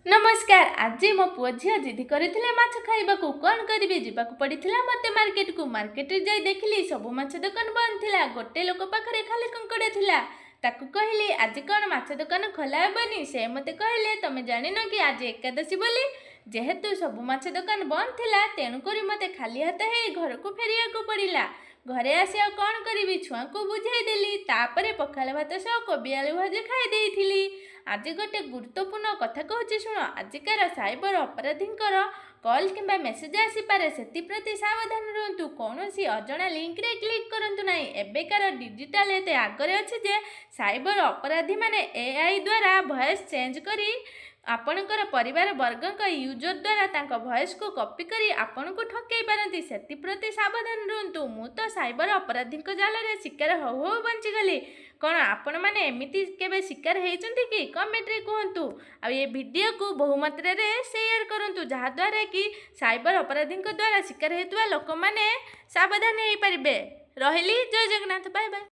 ନମସ୍କାର। ଆଜି ମୋ ପୁଅ ଝିଅ ଜିଦି କରିଥିଲେ ମାଛ ଖାଇବାକୁ। କ'ଣ କରିବି, ଯିବାକୁ ପଡ଼ିଥିଲା ମୋତେ ମାର୍କେଟକୁ। ମାର୍କେଟରେ ଯାଇ ଦେଖିଲି ସବୁ ମାଛ ଦୋକାନ ବନ୍ଦ ଥିଲା। ଗୋଟେ ଲୋକ ପାଖରେ ଖାଲି କଙ୍କଡ଼ା ଥିଲା। ତାକୁ କହିଲି, ଆଜି କ'ଣ ମାଛ ଦୋକାନ ଖୋଲା ହେବନି? ସେ ମୋତେ କହିଲେ, ତମେ ଜାଣିନ କି ଆଜି ଏକାଦଶୀ ବୋଲି? ଯେହେତୁ ସବୁ ମାଛ ଦୋକାନ ବନ୍ଦ ଥିଲା, ତେଣୁକରି ମୋତେ ଖାଲି ହାତ ହେଇ ଘରକୁ ଫେରିବାକୁ ପଡ଼ିଲା। ଘରେ ଆସି ଆଉ କ'ଣ କରିବି, ଛୁଆଙ୍କୁ ବୁଝାଇ ଦେଲି। ତାପରେ ପଖାଳ ଭାତ ସହ କୋବି ଆଳୁ ଭଜା ଖାଇ ଦେଇଥିଲି। ଆଜି ଗୋଟେ ଗୁରୁତ୍ୱପୂର୍ଣ୍ଣ କଥା କହୁଛି, ଶୁଣ। ଆଜିକାର ସାଇବର ଅପରାଧୀଙ୍କର କଲ୍ କିମ୍ବା ମେସେଜ୍ ଆସିପାରେ, ସେଥିପ୍ରତି ସାବଧାନ ରୁହନ୍ତୁ। କୌଣସି ଅଜଣା ଲିଙ୍କରେ କ୍ଲିକ୍ କରନ୍ତୁ ନାହିଁ। ଏବେକାର ଡିଜିଟାଲ ଏତେ ଆଗରେ ଅଛି ଯେ ସାଇବର ଅପରାଧୀମାନେ ଏଆଇ ଦ୍ୱାରା ଭଏସ୍ ଚେଞ୍ଜ କରି ଆପଣଙ୍କର ପରିବାର ବର୍ଗଙ୍କ ୟୁଜର ଦ୍ୱାରା ତାଙ୍କ ଭଏସ୍କୁ କପି କରି ଆପଣଙ୍କୁ ଠକେଇ ପାରନ୍ତି। ସେଥିପ୍ରତି ସାବଧାନ ରୁହନ୍ତୁ। ମୁଁ ତ ସାଇବର ଅପରାଧୀଙ୍କ ଜାଲରେ ଶିକାର ହଉ ହଉ ବଞ୍ଚିଗଲି। କ'ଣ ଆପଣମାନେ ଏମିତି କେବେ ଶିକାର ହେଇଛନ୍ତି କି? କମେଣ୍ଟରେ କୁହନ୍ତୁ। ଆଉ ଏ ଭିଡ଼ିଓକୁ ବହୁ ମାତ୍ରାରେ ସେୟାର କରନ୍ତୁ, ଯାହାଦ୍ୱାରା କି ସାଇବର ଅପରାଧୀଙ୍କ ଦ୍ୱାରା ଶିକାର ହେଉଥିବା ଲୋକମାନେ ସାବଧାନ ହେଇପାରିବେ। ରହିଲି, ଜୟ ଜଗନ୍ନାଥ, ବାଏ ବାଏ।